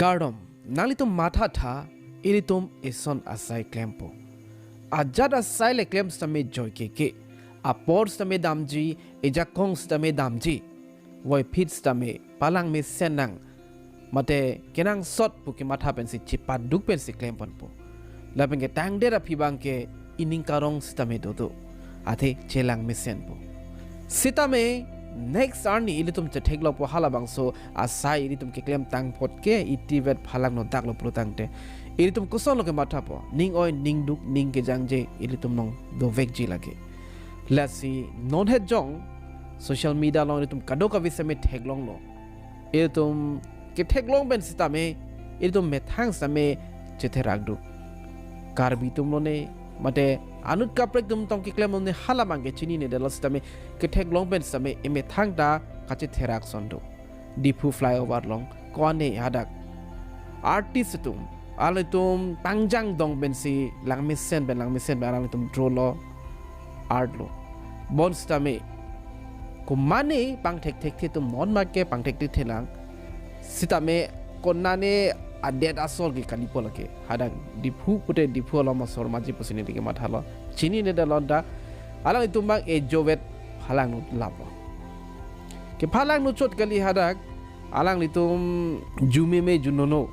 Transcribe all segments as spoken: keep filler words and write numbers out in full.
Kardom, nanglitum matha tha, ilitum eson asai klempo. Ajat asai le klem sitame joike ke. Apor sitame damji, ejakong sitame damji. Voiphit sitame palang mesen nang. Mate kenangsot pu kematha pensi chipaduk pensi klem ponpo. Lapen ke tangdet aphi abang ke ining karong sitame dodo. Athe chelang mesenpo. Sitame next arni ilitum chetheklongpo halabangso asai ilitum keklem tangphot ke itivet phalangno daklo pulotangte. Ilitum kosonlo kemathapo. Ning oi, ning duk, ning kejangje ilitum nong dovekji lake. Lasi non het jong social media along ilitum kadokave sitame theklonglo. Ilitum ketheklong pen sitame, ilitum methang sitame chetherak duk. Karbi atum lone, mate anut kaprek atum tong keklem lone hala abang ke chininedetlo sitame, ketheklong pen sitame emethang ta kachetherak son duk. Diphu flyover along, ko-an ne hadak artist atum, alanglitum pangjang dong pensi langmesen pen langmesen pen alanglitum draw lo, art lo. Bonsitame komatne pangthekthekthe atum non make pangthekthekthe lang. Sitame konane adet asor ke kalipo lake. Hadak Diphu pute Diphu alom asor maji pusi neli kemathalo. Chininedetlo ta alanglitum abang ejovet phalangno laplo. Kephalangno chot kali hadak alanglitum jumeme junono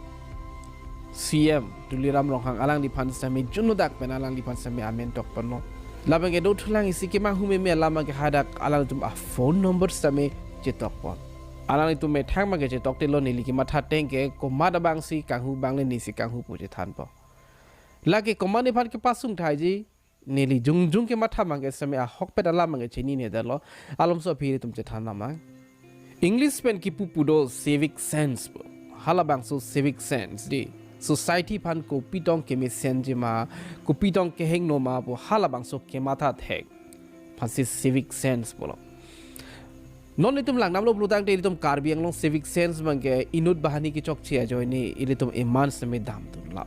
C M Tuliram Ronghang alangliphan sitame junodak pen alangliphan sitame amen tokponlo. Labang ke dothulang isi kemanghu meme alam ke hadak alanglitum aphone number sitame chetokpon. Alanglitum methang abang ke chetoktelo, neli kematha ateng ke komat abangsi kanghu abang le nesi kanghu pu chethanpo. Lake komatne aphan kepasung thaiji, neli jongjong kematha abang ke sitame ahokpet alam abang ke chininedetlo, alomso aphi ilitum chethan nang. English pen kipu pu do civic sense pu. Halabangso civic sense di society aphan kopi tong kemesenji ma, kopi tong kehingno ma pu halabangso kematha thek aphansi civic sense pulo. Non ilitum langdamlo pulotangte ilitum Karbi Anglong civic sense abang ke inut banghini kechokche ajoine ilitum eman sitame damdunlap.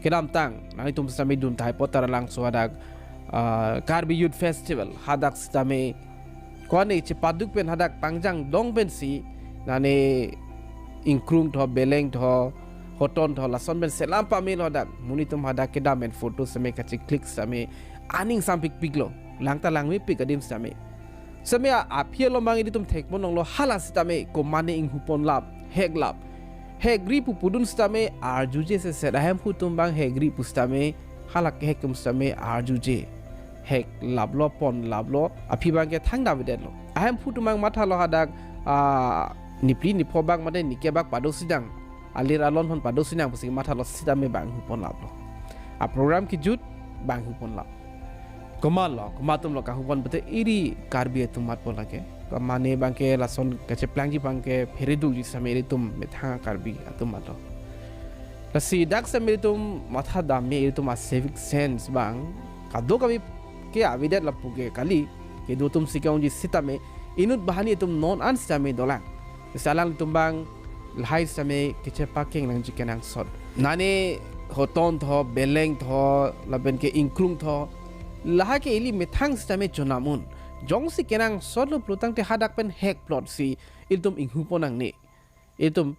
Kedamtang nanglitum sitame dun tahai po Taralangso hadak, ah, Karbi Youth Festival hadak sitame ko-an ne chepaduk pen hadak pangjang dong pensi nane ingkrung tho, beleng tho, hoton tho, lason pen selam pamelo hadak. Monit atum hadak kedam pen photo sitame kacheclick sitame aning sampikpiklo, lang ta langmepik adim sitame. Sitame a-, aphi along abang ilitum thekpon longlo, hala sitame komatne inghuponlap, heklap. Hekri pu pudun sitame arjuje seset, ahemphu atum abang hekri pu sitame, hala kehek atum sitame arjuje. Heklaplo, ponlaplo, aphi abang ke thangta avedetlo. Ahemphu atum abang mathalo hadak, ah, nephli nepho abang mate neke abang pado sidang, alir alon aphan pado sidang pusi mathalo sitame bang inghuponlaplo. A-program kejut bang inghuponlap. Komatlo, komat atumlo kanghuponpute, iri Karbi atum matpo lake. Komatne abang ke lason kacheplangji abang ke pheredukji sitame ilitum methang Karbi atum matlo. Lasi dak sitame ilitum matha dam me, ilitum a-civic sense abang kadokave ke avedet lapu ke kali, kedo atumsi ke-ongji sitame inut banghini atum non an sitame dolang. Lasi alanglitum abang lahai sitame kechepakeng nangji kenangsot. Nane hoton tho, beleng tho, lapen ke ingkrung tho, lahai ke ili methang sitame chonam un. Jongsi kenangsotlo pulotangte hadak pen hekplotsi ilitum inghupon nangne. Ilitum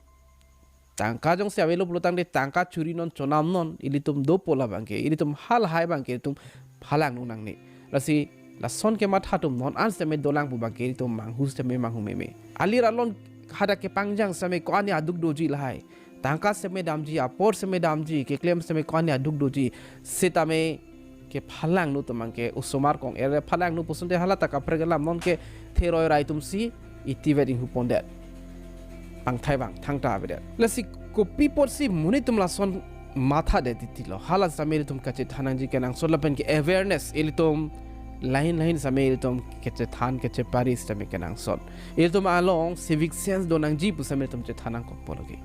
tangka jongsi avelo pulotangte tangka churi non, chonam non, ilitum dopo labang ke, ilitum halahai abang ke ilitum phalangno nangne. Lasi lason kematha atum non an sitame dolang pu abang ke ilitum manghu sitame manghu meme. Alir alon hadak kepangjang sitame ko-an ne aduk doji lahai. Tangka sitame damji, apor sitame damji, keklem sitame ko-an ne aduk doji. Sitame kephalangno atum abang ke osomar kong-er phalangno puson te hala ta kaprek alam, non ke theroi rai atumsi itivet inghupondet. Pangthai abang thangta avedet. Lasi kopi apotsi monit atum lason mathadet titilo. Hala sitame ilitum kachethan nangji kenangsot lapen ke awareness ilitum lain lain sitame ilitum kachethan kachepari sitame kenangsot. Ilitum along civic sense do nangji pu sitame ilitum chethan nangkokpo lake.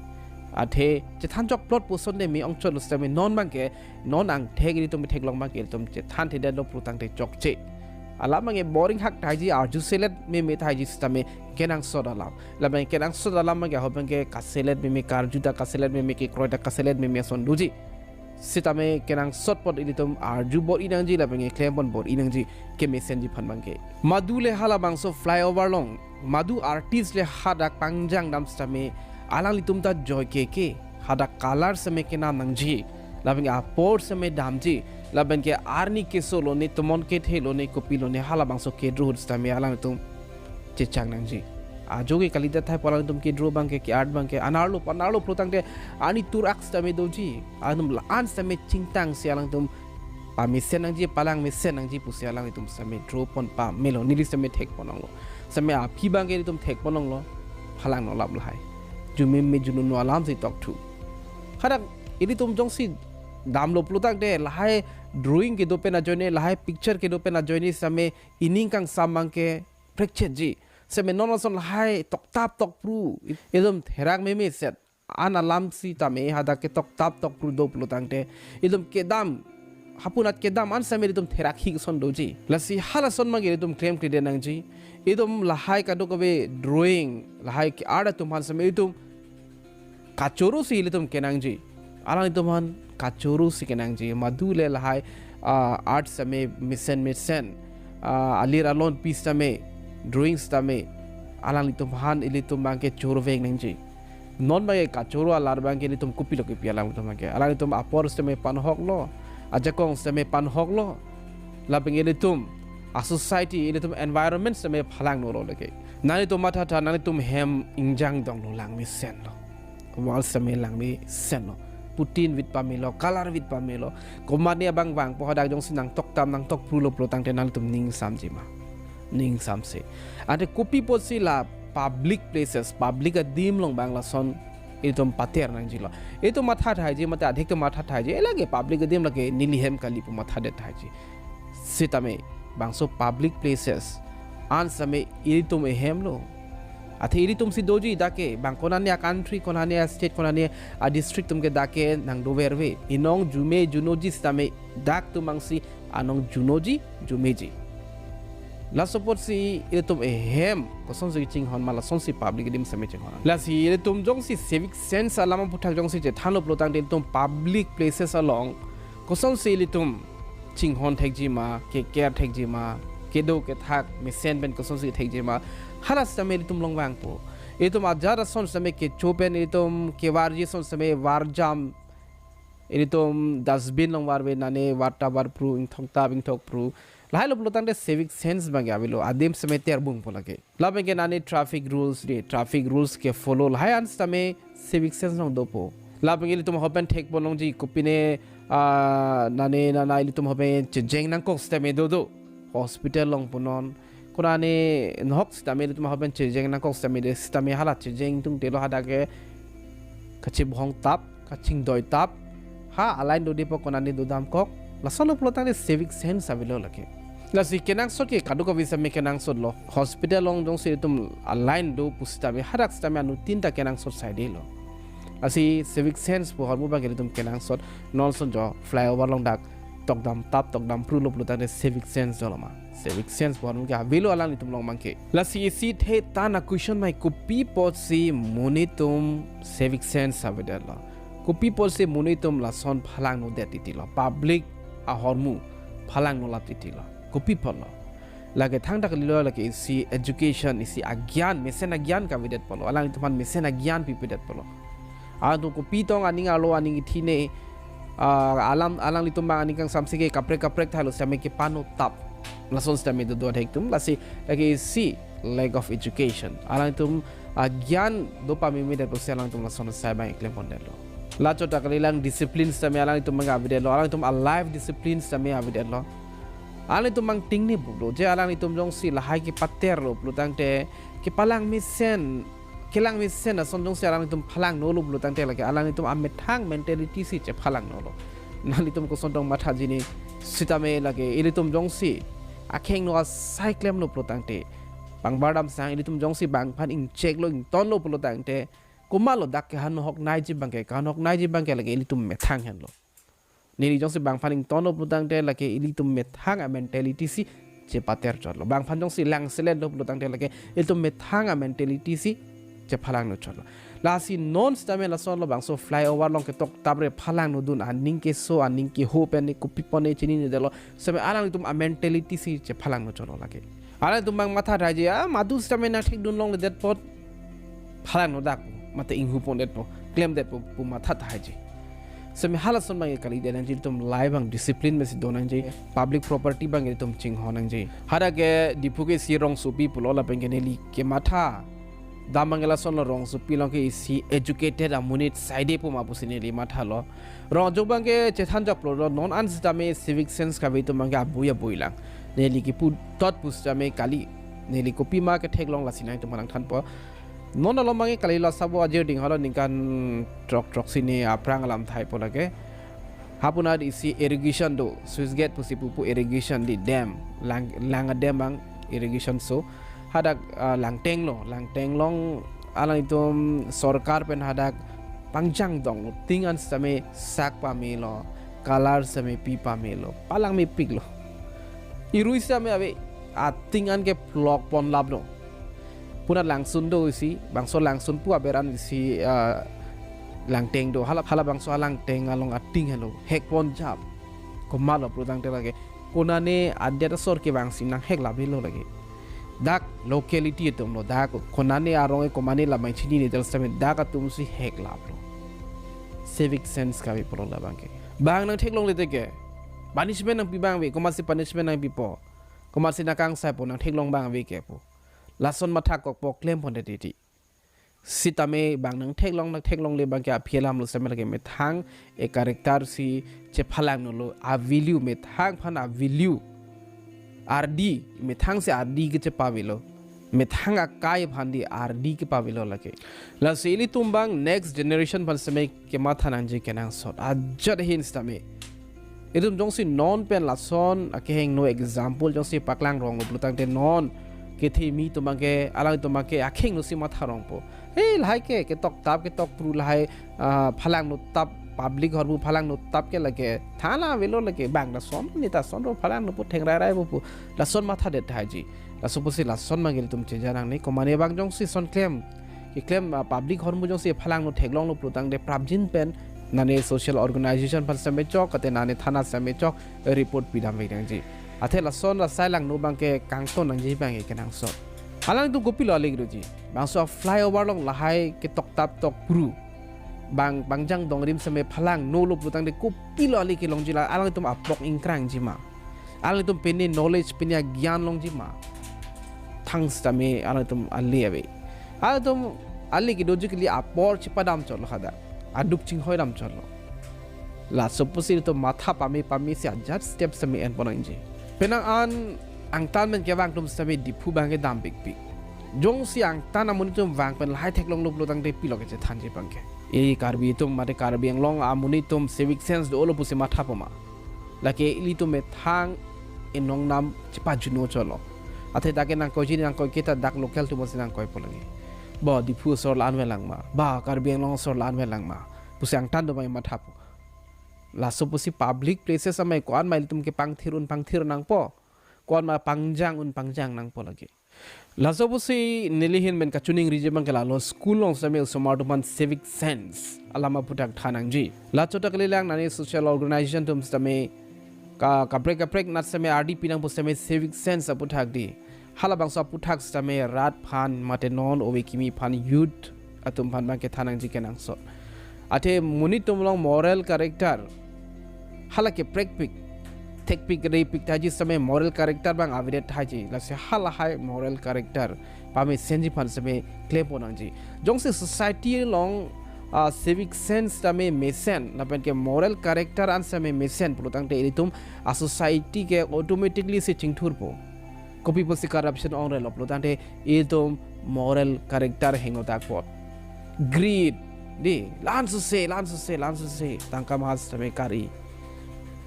Athe chethan chokplot puson te me-ongchotlo sitame non abang ke non angthek ilitum theklong abang ke ilitum chethanthedetlo pulotangte chokche. Alam abang ke boring hak thaiji, arju selet meme thaiji sitame kenangsot alam. Labang kenangsot alam abang ke ahok abang ke kaselet meme, karju ta kaselet meme, kekroi ta kaselet meme ason doji. Sitame kenangsot apot ilitum arju bor-i nangji, labang ke klempon bor-i nangji, kemesenji aphan abang ke. Madu le halabangso flyover along, madu artist le hadak pangjang dam sitame alanglitum ta joike ke. hadak color sitame kenam nangji, lapen ke apor sitame damji, lapen ke arni keso lone, tomon kethe lone, kopi lone, halabangso kedro ahut sitame alangtum chechang nangji. Ajo ke kalidet tahai pu alangtum kedro abangke, ke-art abangke, anerlo, anerlo pulotangte arni turak sitame doji, alangtum la-an sitame chingtangsi alangtum pamesen nangji, palang mesen nangji pusi alangtum sitame dro pon pamelo, neli sitame thekpon longlo. Sitame aphi abangke ilitum thekpon longlo, phalang nolap lahai. Jumeme jununo alamsi tokthu. Hadak ilitum jongsi damlo pulotangte lahai drawing kedo pen ajoine, lahai picture kedo pen ajoine sitame ining kangsam abangke prekchetji. Sitame non ason lahai toktap tokpru, ilitum therak memeset. An alam sitame hadak ke toktap tokpru do pulotangte, ilitum kedam, hapunat kedam an sitame ilitum therak hik ason doji. Lasi halason abangke ilitum klemkledet nangji. Ilitum lahai kadokave drawing, lahai ke-art atum aphan sitame ilitum kachorosi ilitum kenangji. Alanglitum aphan kachorosi kenangji. Madule lahai, ah, art sitame mesen mesen, ah, alir alonpi sitame, drawing sitame, alanglitum aphan ilitum abangke chorvek nangji. Non abangke kachoro alar abangke ilitum kopilo kepi alangtum abangke. Alanglitum apor sitame panhoklo, ajakong sitame panhoklo, lapen ilitum a-society, ilitum environment sitame phalang nolo lake. Nanglitum mathatha, nanglitum hem ingjang donglo, langmesenlo. Wall sitame langmesenlo. Putin vit pamelo, color vit pamelo. Komatne abang vangpo, hadak jongsi nangtoktam nangtokprulo pulotangte nanglitum ning samji ma? Ning samse. Ante kopi apotsi la public places, public adim along abang lason ilitum pater nangjilo? Ilitum mathathaiji, mate adhik atum mathathaiji, "E lake public adim lake neli hem kali," pu mathadet thaiji. Sitame bangso public places an sitame ilitum ehemlo. Athe ilitumsi doji dak ke, bang konane a-country, konane a-state, konane a-district atum ke dak ke nangdoverve. Inong jume junoji sitame dak atum abangsi anong junoji, jumeji. Laso apotsi ilitum ehem kosonsi chinghon ma, lasonsi public adim sitame chinghon. Lasi ilitum jongsi civic sense alam aphuthak jongsi chethanlo pulotangte ilitum public places along kosonsi ilitum chinghon thekji ma, keker thekji ma, kedo kethak mesen pen kosonsi thekji ma, hala sitame ilitum along vangpo. Ilitum ajat ason sitame kecho pen ilitum kevarji ason sitame varjam, ilitum dustbin along varve, nane varta varpru, ingthok tap ingthokpru. Lahailo pulotangte civic sense abangke avelo, adim sitame terbungpo lake. Lapenke nane traffic rules de, traffic rules kefollow lahai an sitame civic sense along dopo. Lapenke ilitum ahopen thekpon longji, kopine, ah, nane nana ilitum ahopen chejeng nangkok sitame dodo. Hospital along punon, konane nahok sitame ilitum ahopen chejeng nangkok sitame de, sitame hala chejeng tungtelo hadak ke kachibhong tap, kachingdoi tap, ha a-line dodepo, konane dodamkok. Lasonlo pulotangte civic sense avelo lake. Lasi kenangsot ke kadokave sitame kenangsotlo. Hospital along jongsi ilitum a-line do pusitame hadak sitame anuttin ta kenangsot saidelo. Lasi civic sense pu ahormu abangke ilitum kenangsot. Non ason jo flyover along dak tokdam tap tokdam prulo pulotangte civic sense dolo ma? Civic sense pu ahormu ke avelo alanglitum along abangke. Lasi isi the tan a-question mai, kopi apotsi monit atum civic sense avedetlo? Kopi apotsi monit atum lason phalangnodet titilo, public ahormu phalangnolap titilo? Kopi apotlo? Lake thangta kalilo, lake isi education, isi agyan, mesen agyan kavedet apotlo, alanglitum aphan mesen agyan pipedet apotlo. Alangtum kopi tong aning arlo aning kethine, ah, alam, alanglitum abang aning kangsamse ke kaprek kaprek thailo sitame kepano tap. Lason sitame dodo athek atum, lasi lake isi lack of education. Alangtum agyan do pamemedetpo si alangtum lason asai abang eklempondetlo. Lachot ta kalilang discipline sitame alangtum abang avedetlo, alangtum a-life discipline sitame avedetlo. Alangtum abang tingne buklo, je alanglitum jongsi lahai kepaterlo pulotangte, kepalang mesen, kelang mesen ason jongsi alanglitum phalangnolo pulotangte lake alanglitum amethang mentality si chephalangnolo. Nanglitum koson tong mathaji ni, sitame lake ilitum jongsi akhengno asai klemlo pulotangte, pangbar damsang ilitum jongsi bang aphan ingcheklo ingtonlo pulotangte, komatlo dak ke hanhok naiji abangke, hanhok naiji abangke lake ilitum methang henlo. Neli jongsi bang aphan ingtonlo pulotangte lake ilitum methang a-mentality si chepater chotlo. Bang aphan jongsi langseletlo pulotangte lake ilitum methang a-mentality si chephalangno chotlo. Lasi non sitame lasonlo, bangso flyover along ketok tapre phalangnodun, aning keso aning keho pen ne kopi apot ne chininedetlo sitame alanglitum a-mentality si chephalangno chotlo lake. Alangtum abang mathathaiji, ah, madu sitame nangthekdun longledet apot phalangnodak, mate inghupondetpo. klemdet pu, pu matha tahai ji. Semi halason abang kalidet nangji, ilitum lahai abang discipline mesi do nangji, public property abang ilitum chinghon nangji. Hadak ke Diphu ke isi rongsopi pulo lapen ke neli kematha dam abang lason lo, rongsopi along ke isi educated amonit saide pu ma pusi neli mathalo. Rong ajok abang ke chethan joklo, non an sitame civic sense kave atum abang ke abui abui lang. Neli kipu tot pusitame kali. Neli kopima ketheklong lasi nangtum aphan nangthanpo. Non along abang ke kali, la sabo ajir ding halo ningkan throk throksi ni aphrang alam tahai po lake. Hapu na isi irrigation do, sluice gate pusi pupo, irrigation di dam, lang, lang a dam abang irrigation so. Hadak, ah, Langteng lo, Langteng along alanglitum sorkar pen hadak pangjang donglo, ting an sitame sak pamelo, color sitame pi pamelo, palang mepiklo. Irui sitame ave, ating an ke plok pon laplo. Puna Langsun do isi, bangso Langsun pu aber an isi, ah, Langteng do, hala, hala bangso a Langteng along ating henlo, hek pon jap. Komatlo pulotangte lake, konane adet asor kevangsi nang hek laplo lake. Dak locality atum lo, dak konane arong ke komane lamai chini ni tel sitame dak atum si hek laplo. Civic sense kave pulo labang ke. Bang nangtheklongle te ke punishment nangpi abang ave, komatsi punishment nangpipo, komatsi nangkangsaipo, nangtheklong abang ave ke pu. Lason matha kokpo, klem pondet titi. Sitame bang nangtheklong, nangtheklongle abang ke aphi alam lo sitame lake methang a-character si chephalang nolo, a-value, methang aphan a-value. Ardi, methang si ardi ke chepavelo. Methang akai aphan di ardi kepavelo lake. Lasi ilitum abang next generation aphan sitame kematha nangji kenangsot. Ajat ahin sitame. Itum jongsi non pen lason akehingno example jongsi paklang ronglo pulotangte non kethemi atum abang ke, alanglitum abang ke akehingno si matha rongpo. He, lahai ke, ketok tap, ketok phru lahai, ah, phalangno tap, public ahormu phalangno tap ke lake, than avelo lake, bang lason, neta ason ro phalangno pu thengrai rai pu pu, lason mathadet tahai ji. Laso pusi lason abang ke ilitum cheja nangne, komane abang jongsi ason klem, keklem, ah, public ahormu jongsi phalangno theklonglo pulotangte prapjin pen, nane social organization aphan sitame chok, kate nane thana sitame chok, report pidam vek nangji. Athe lason asai langno abang ke kangton nangji abang ke kenangsot. Alangtum kopilo ale kedoji. Bangso flyover along lahai ketok tap tok phru. Bang, pangjang dongrim sitame phalangnolo pulotangte kopilo ale kelongji la, alangtum apok ingkrangji ma. Alangtum pine knowledge, pine agyan longji ma. Thang sitame alangtum ale ave. Alangtum ale kedoji kali, apor chepadam chotlo hadak. Aduk chinghoi dam chotlo. Laso pusi ilitum matha pame pame si ajat step sitame en pon nangji. Penang an angtan pen kevang atum sitame Diphu abang ke dam pikpik. Jongsi angtan amonit atum vang pen lahai theklonglo pulotangte pilo kechethanji abang ke. E Karbi atum mate Karbi Anglong amonit atum civic sense dolo pusi mathapo ma. Lake ilitum methang inong nam chepajuno chotlo. Athe dak ke nangkoiji nangkoi kita dak local atum si nangkoipo lake. Ba Diphu asor la-an avelang ma. Ba Karbi Anglong asor la-an avelang ma. Pusi angtan do abang mathapo. Laso pusi public places amei ko-an ma ilitum kepangthir un pangthir nangpo. Ko-an ma pangjang un pangjang nangpo lake. Laso pusi neli ahin pen kachiningriji abang ke lalo, school along sitame osomar atum aphan civic sense alam aputhak than nangji. La chot ta kalilang, nane social organization atum sitame ka, kaprek kaprek nat sitame ardi pinangpo sitame civic sense aputhak di. Halabangso aputhak sitame rat aphan mate non ove kimi aphan, youth atum aphan abang ke than nangji kenangsot. Athe monit atum along moral character hala keprekpik, thekpik, repik tahai ji sitame moral character abang avedet tahai ji. Lasi halahai moral character pamesenji aphan sitame klem pon nangji. Jongsi society along, ah, civic sense sitame mesen lapen ke moral character an sitame mesen pulotangte ilitum a-society ke automatically si chingthurpo. Kopi pusi corruption ongre lo pulotangte ilitum moral character hingno dak apot. Greed, di, la-an sose, la-an sose, la-an sose, tangka mahas sitame kari.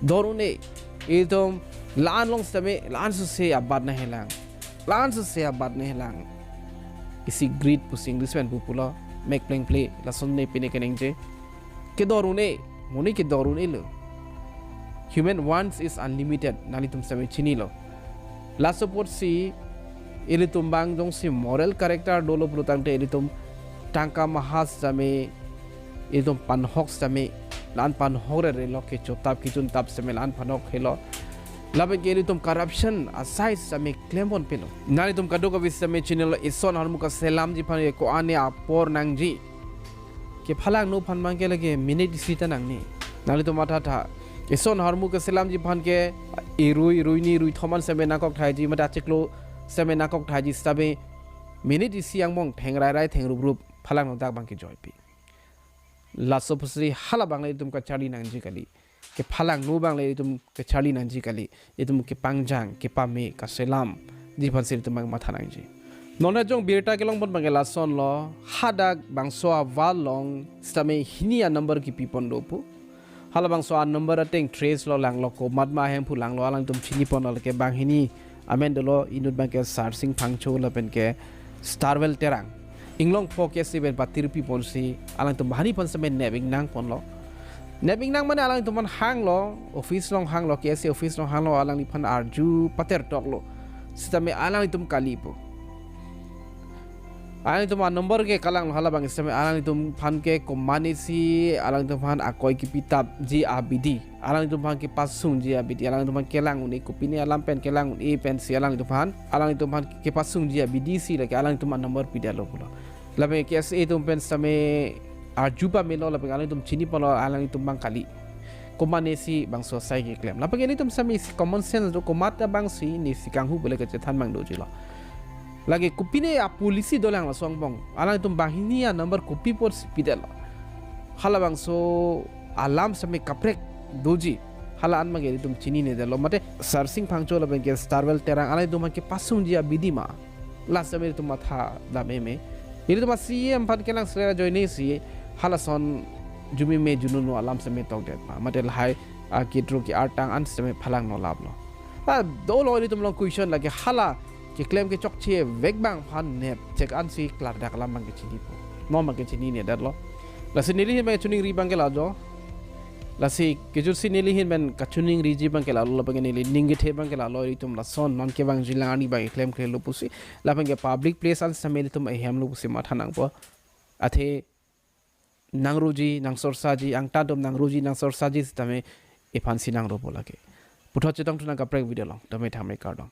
Dor un-e, ilitum la-an long sitame, la-an sose abat nanghelang. La-an sose abat nanghelang. Isi greed pusi English pen pupulo, mek plengple, lason ne pine keningje. Kedor un-e, monit kedor un-elo. Human wants is unlimited, nanglitum sitame chinilo. Laso apotsi ilitum abang jongsi moral character dolo pulotangte ilitum tangka mahas sitame ilitum panhok sitame, la-an panhok rere lo, kecho tap kechun tap sitame la-an panhok helo. Lapen ke ilitum corruption asai sitame klem ponpelo. Nanglitum kadokave sitame chinilo, ison ahormu kaselamji aphan ke ko-an apor nangji. Kephalangno aphan abangke lake minute isi ta nangne. Nanglitum mathatha. Eson ahormu keselamji aphan ke irui, irui hini, irui thom an seme nangkok thaiji, mate achiklo seme nangkok thaiji sitame minute isi angbong theng rairai, theng ruprup phalangno dak abangke joipi. Laso apotsi hala abang le itum kacharli nangji kali. Kephalangno abang le itum kacharli nangji kali. Itum kepangjang, kepame, kaselamji aphansi itum abang matha nangji. Non ajong birta kelong pon abangke lasonlo, hadak bangso aval along sitame hini a-number kipi pon do pu. Hala bangso a-number ateng trace lo, langlo, komat ma ahemphu langlo, alangtum chini ponlo, lake banghini amen dolo, inut abangke Sarsing Phangcho lapen ke Starwell Terang. Inglong pho ke si pen patirpi ponsi alangtum banghini aphan sitame nep ingnang ponlo. Nep ingnang mane alangtum aphan hanglo, office along hanglo, K S A office along hanglo, alangliphan arju pater toklo. Sitame alangtum kali pu. Alangtum a-number ke kalanglo, hala abang sitame alangtum aphan ke komatne si alangtum aphan akoi kipi tapji abidi, alangtum aphan kepasungji abidi, alangtum aphan kelang un-e, kopine alam pen kelang un-e pensi alangtum aphan, alangtum aphan kepasungji abidi si lake alangtum a-number pidetlo pulo. Lapen K S A atum pen sitame arju pamelo, lapen alangtum chini ponlo, alangtum abang kali. Komatne si bangso asai keklem. Lapen ilitum sitame isi common sense do, komat abangsi ne si kanghu pu le kachethan abang dojilo. Lake kopine a-policy dolang laso angbong. Alangtum banghini a-number kopi apotsi pidetlo. Hala bangso alam sitame kaprek doji. Hala an abangke itum chininedetlo. Mate Sarsing Phangcho lapen ke Starwell Terang alangtum aphan kepasungji abidi ma. La sitame itum matha dam-e me. Ilitum a-C E M aphan kelang sre ajoine si halason jumime jununo alam sitame tokdet ma. Mate lahai akitro ki-artang an sitame phalangno laplo. A dolo ilitum along question lake hala keklem kechokche vek abang aphan nep chek ansi klardak alam abangke chinipo. Non abangke chininedetlo. Lasi neli ahin abang kachiningri abangke la jo. Lasi kejutsi neli ahin pen kachiningriji abangke lalo, lapen neli ning kethe abangke lalo, itum lason non kevangji lang arni abang klemklelo pusi. Lapen ke public place an sitame itum ehemlo pusi matha nangpo. Athe nangroji, nangsorsaji, angtan atum nangroji, nangsorsaji sitame iphansi nangropo lake. Puthot chetongthu nang kaprek video along. Tame tame kardom.